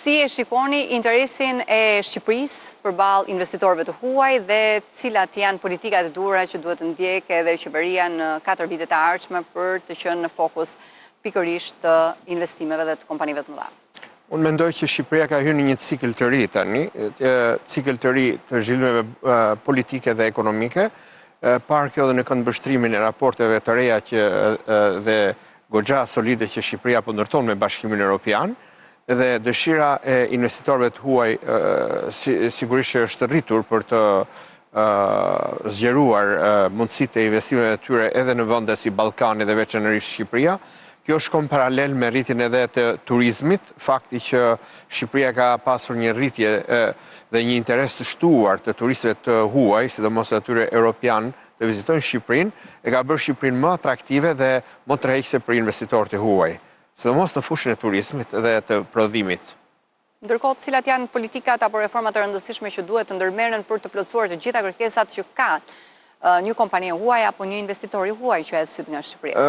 Si e shikoni interesin e Shqipërisë përballë investitorëve të huaj dhe cilat janë politikat e duhura që duhet të ndjekë edhe qeveria në 4 vitet e ardhshme për të qenë në fokus pikërisht të investimeve dhe të kompanive të mëdha? Unë mendoj që Shqipëria ka hyrë në një cikël të ri tani, cikël të ri të zhvillimeve politike dhe ekonomike, parë kjo edhe në këndvështrimin e raporteve të reja që dhe goxha solide që Shqipëria po ndërton me Bashkimin Europian dhe dëshira e investitorëve të huaj sigurisht që është rritur për të zgjeruar mundësitë e investimeve të tyre edhe në vende si Ballkani dhe veçanërisht Shqipëria. Kjo shkon paralel me rritjen edhe të turizmit, fakti që Shqipëria ka pasur një rritje dhe një interes të shtuar të turistëve të huaj, sidomos atyre europian, të vizitojnë Shqipërinë, e ka bërë Shqipërinë më atraktive dhe më tërheqëse për investitorët e huaj, sidomos në fushën e turizmit dhe të prodhimit. Ndërkohë, cilat janë politikat apo reformat e rëndësishme që duhet të ndërmerren për të plotësuar të gjitha kërkesat që ka një kompani e huaj apo një investitor i huaj që hedh sytë nga Shqipëria?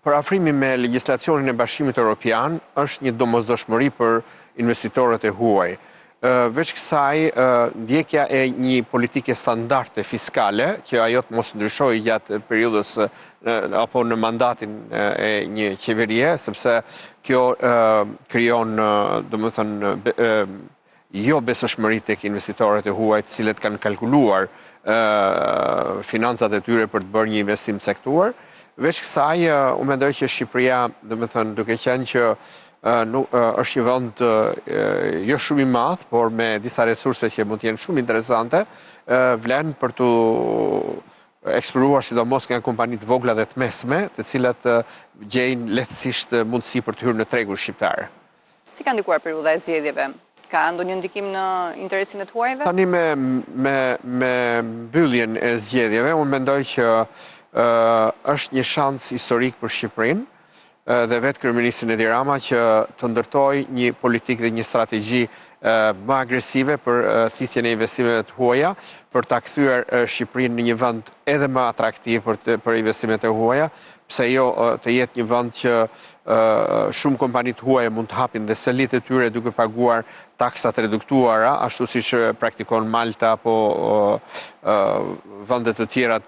Përafrimi me legjislacionin e Bashkimit Europian është një domosdoshmëri për investitorët e huaj. Veç kësaj, ndjekja e një politike standarde fiskale, që ajo të mos ndryshojë gjatë periudhës apo në mandatin e një qeverie, sepse kjo krijon, domethënë, jo besueshmëri tek investitorët e huaj të cilët kanë kalkuluar financat e tyre për të bërë një investim të caktuar. Veç kësaj, unë mendoj që Shqipëria, domethënë, duke qenë që nuk është një vend jo shumë i madh, por me disa resurse që mund të jenë shumë interesante, vlen për t'u eksploruar sidomos nga kompani të vogla dhe të mesme, të cilat gjejnë lehtësisht mundësi për të hyrë në tregun shqiptar. Si ka ndikuar periudha e zgjedhjeve? Ka ndonjë ndikim në interesin e të huajve? Tani me me me mbylljen e zgjedhjeve, unë mendoj që është një shans historik për Shqipërinë dhe vetë kryeministrin Edi Rama që të ndërtojë një politikë dhe një strategji më agresive për thithjen e investimeve të huaja, për ta kthyer Shqipërinë në një vend edhe më atraktiv për të, për investimet e huaja, pse jo të jetë një vend që shumë kompani të huaja mund të hapin dhe selitë e tyre duke paguar taksa të reduktuara, ashtu siç praktikon Malta apo vende të tjera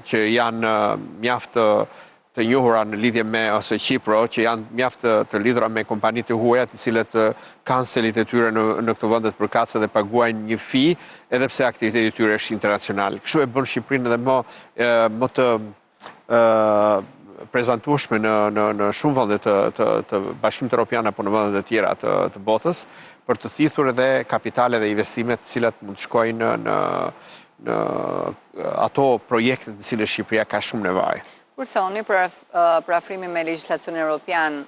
që janë mjaft të njohura në lidhje me ose Qipro, që janë mjaft të lidhura me kompani të huaja, të cilët kanë selitë e tyre në në këto vendet përkatëse dhe paguajnë një fee, edhe pse aktiviteti i tyre është internacional. Kështu e bën Shqipërinë edhe më më të prezantueshme në në në shumë vende të të të Bashkimit Evropian apo në vendet e tjera të të botës për të thithur edhe kapitale dhe investime të cilat mund të shkojnë në në në ato projekte të cilat Shqipëria ka shumë nevojë. Kur thoni për përafrimin me legjislacionin evropian,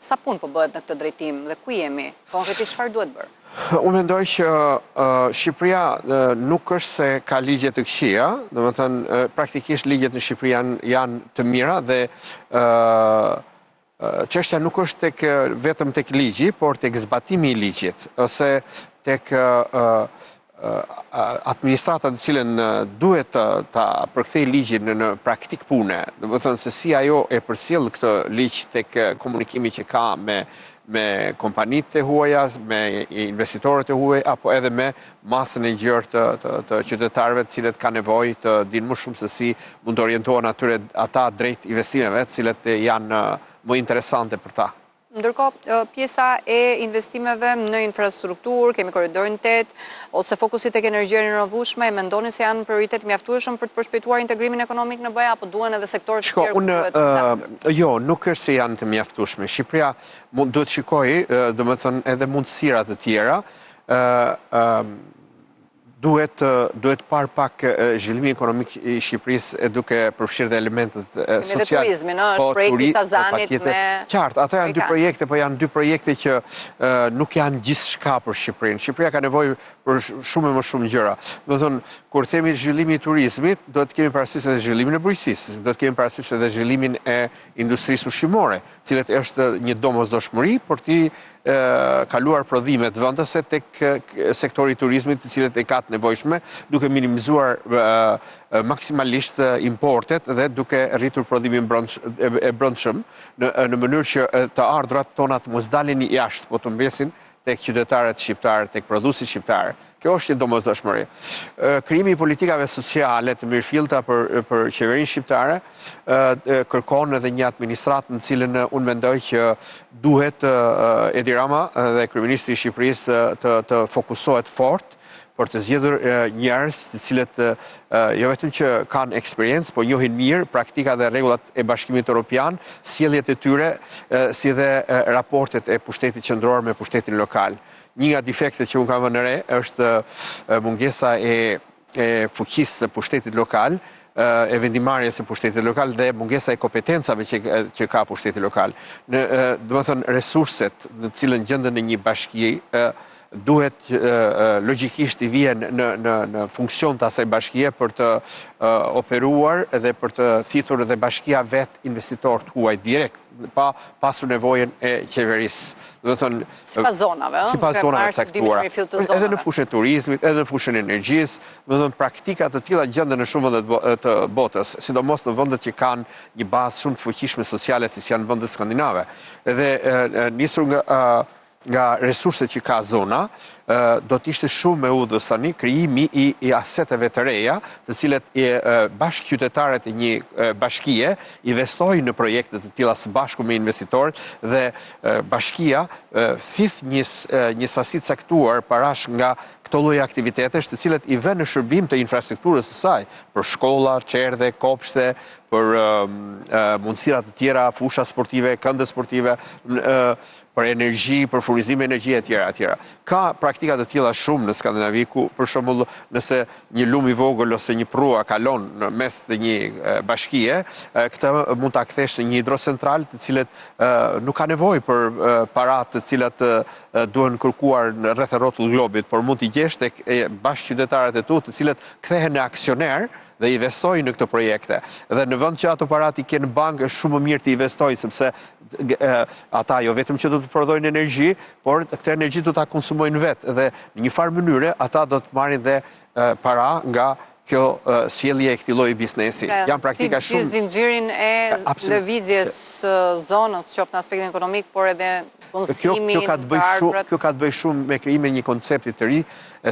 sa punë po bëhet në këtë drejtim dhe ku jemi? Konkretisht çfarë duhet bërë? Unë mendoj që Shqipëria nuk është se ka ligje të këqija, domethënë praktikisht ligjet në Shqipëri janë janë të mira dhe çështja nuk është tek vetëm tek ligji, por tek zbatimi i ligjit ose tek administrata të cilën duhet të ta përkthejë ligjin në në praktikë pune, domethënë se si ajo e përcjell këtë ligj tek komunikimi që ka me me kompanitë e huaja, me investitorët e huaj apo edhe me masën e gjerë të të të qytetarëve të cilët kanë nevojë të dinë më shumë se si mund të orientohen atyre ata drejt investimeve, të cilat janë më interesante për ta. Ndërkohë, pjesa e investimeve në infrastrukturë, kemi korridorin 8, ose fokusi tek energjia e rinovueshme, e mendoni se janë prioritet të mjaftueshëm për të përshpejtuar integrimin ekonomik në BE apo duhen edhe sektorë të tjerë ku duhet të ndërhyjmë? Jo, nuk është se janë të mjaftueshme. Shqipëria mund duhet të shikojë, domethënë edhe mundësira të tjera, ë duhet duhet parë pak zhvillimi ekonomik i Shqipërisë e duke përfshirë dhe elementët social. Edhe turizmin, ë, është po, projekti i po, Sazanit me Qartë, ato janë dy projekte, po janë dy projekte që nuk janë gjithçka për Shqipërinë. Shqipëria ka nevojë për shumë e më shumë gjëra. Domethënë, kur themi zhvillimi i turizmit, duhet të kemi parasysh edhe zhvillimin e bujqësisë, duhet të kemi parasysh edhe zhvillimin e industrisë ushqimore, cilat është një domosdoshmëri për t'i kaluar prodhimet vendase tek sektori i turizmit të cilët e ka të nevojshme, duke minimizuar maksimalisht importet dhe duke rritur prodhimin e brendshëm në mënyrë që të ardhurat tona të mos dalin jashtë, po të mbesin tek qytetarët shqiptarë, tek prodhuesit shqiptarë. Kjo është një domosdoshmëri. Krijimi i politikave sociale të mirëfillta për për qeverinë shqiptare kërkon edhe një administratë në cilën unë mendoj që duhet Edi Rama dhe kryeministri i Shqipërisë të të, të fokusohet fort për të zgjedhur njerëz të cilët jo vetëm që kanë eksperiencë, po njohin mirë praktika dhe rregullat e Bashkimit Europian, sjelljet e tyre, si dhe raportet e pushtetit qendror me pushtetin lokal. Një nga defektet që unë kam vënë re është mungesa e e fuqisë së pushtetit lokal, e vendimmarrjes së pushtetit lokal dhe mungesa e kompetencave që që ka pushteti lokal. Në, domethënë resurset në të cilën gjenden në një bashki duhet logjikisht t'i vihen në në në funksion të asaj bashkie për të operuar dhe për të thithur dhe bashkia vetë investitorë të huaj direkt pa pasur nevojën e qeverisë. Domethënë sipas zonave, ëh, sipas zonave të caktuara. Edhe në fushën e turizmit, edhe në fushën e energjisë, domethënë praktika të tilla gjenden në shumë vende të botës, sidomos në vendet që kanë një bazë shumë të fuqishme sociale siç janë vendet skandinave. Edhe nisur nga nga resurset që ka zona, do të ishte shumë e udhës tani krijimi i, i aseteve të reja, të cilat i bashkëqytetarët e një bashkie investojnë në projekte të tilla së bashku me investitorët dhe bashkia thith një një sasi të caktuar parash nga këto lloj aktivitetesh, të cilat i vë në shërbim të infrastrukturës së saj, për shkolla, çerdhe, kopshte, për mundësira të tjera, fusha sportive, kënde sportive, për energji, për furnizim energjie etj etj. Ka praktika të tilla shumë në Skandinavi ku për shembull nëse një lum i vogël ose një përrua kalon në mes të një bashkie, këtë mund ta kthesh në një hidrocentral të cilët nuk ka nevojë për para të cilat duhen kërkuar në rreth e rrotull globit, por mund t'i gjesh tek bashkëqytetarët e tu të cilët kthehen në aksionerë dhe investojnë në këto projekte. Dhe në vend që ato para t'i kenë në bankë, është shumë më mirë t'i investojnë, sepse ata jo vetëm që do të prodhojnë energji, por këtë energji do ta konsumojnë vetë dhe në një farë mënyre ata do të marrin dhe para nga kjo sjellje e këtij lloji biznesi. Pra, Janë praktika shumë zinxhirin e lëvizjes së zonës, qoftë në aspektin ekonomik, por edhe punësimin, kjo ka të bëjë shumë, kjo ka të bëjë shumë me krijimin e një koncepti të ri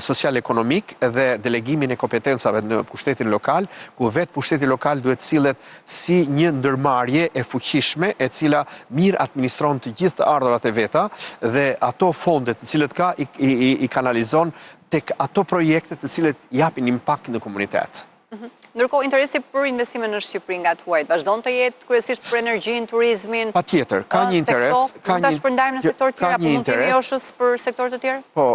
social-ekonomik dhe delegimin e kompetencave në pushtetin lokal, ku vetë pushteti lokal duhet të sillet si një ndërmarrje e fuqishme e cila mirë administron të gjithë të ardhurat e veta dhe ato fonde të cilat ka i, i, i kanalizon tek ato projekte të cilat japin impakt në komunitet. Mhm. Ndërkohë, interesi për investime në Shqipëri nga të huajt, vazhdon të jetë kryesisht për energjinë, turizmin? Patjetër, ka një interes. Ka një... Ta shpërndajmë në sektorë të tjerë, apo mund të jemi joshës për sektorë të tjerë? Po,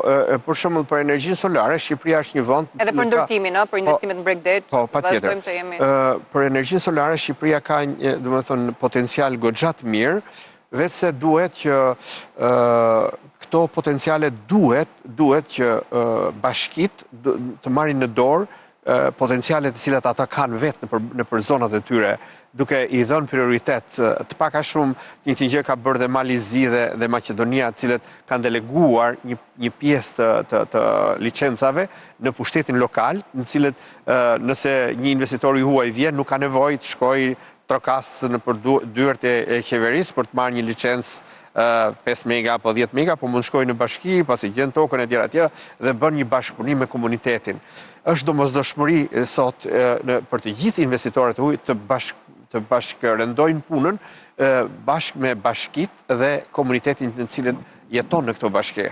për shembull për energjinë solare, Shqipëria është një vend... Edhe për ndërtimin, për po, investimet në bregdet, po, patjetër. të jemi. Për energjinë solare, Shqipëria ka një, domethënë, potencial goxha të mirë, veçse duhet që këto potenciale duhet, duhet që bashkitë të marrin në dorë potencialet të cilat ata kanë vetë nëpër, nëpër zonat e tyre, duke i dhënë prioritet të pak a shumë, të njëjtën gjë ka bërë dhe Mali i Zi dhe, dhe Maqedonia, të cilët kanë deleguar një, një pjesë të, të, të licencave në pushtetin lokal, në cilët nëse një investitor i huaj vjen, nuk ka nevojë të shkojë trokasë nëpër dyert e qeverisë për të marrë një licencë 5 mega apo 10 mega, po mund shkojë në bashki, pasi gjen tokën e tjera e tjera dhe bën një bashkëpunim me komunitetin. Është domosdoshmëri sot në, për të gjithë investitorët e huaj të bashk të bashkërendojnë punën bashkë me bashkitë dhe komunitetin në cilin jeton në këto bashki.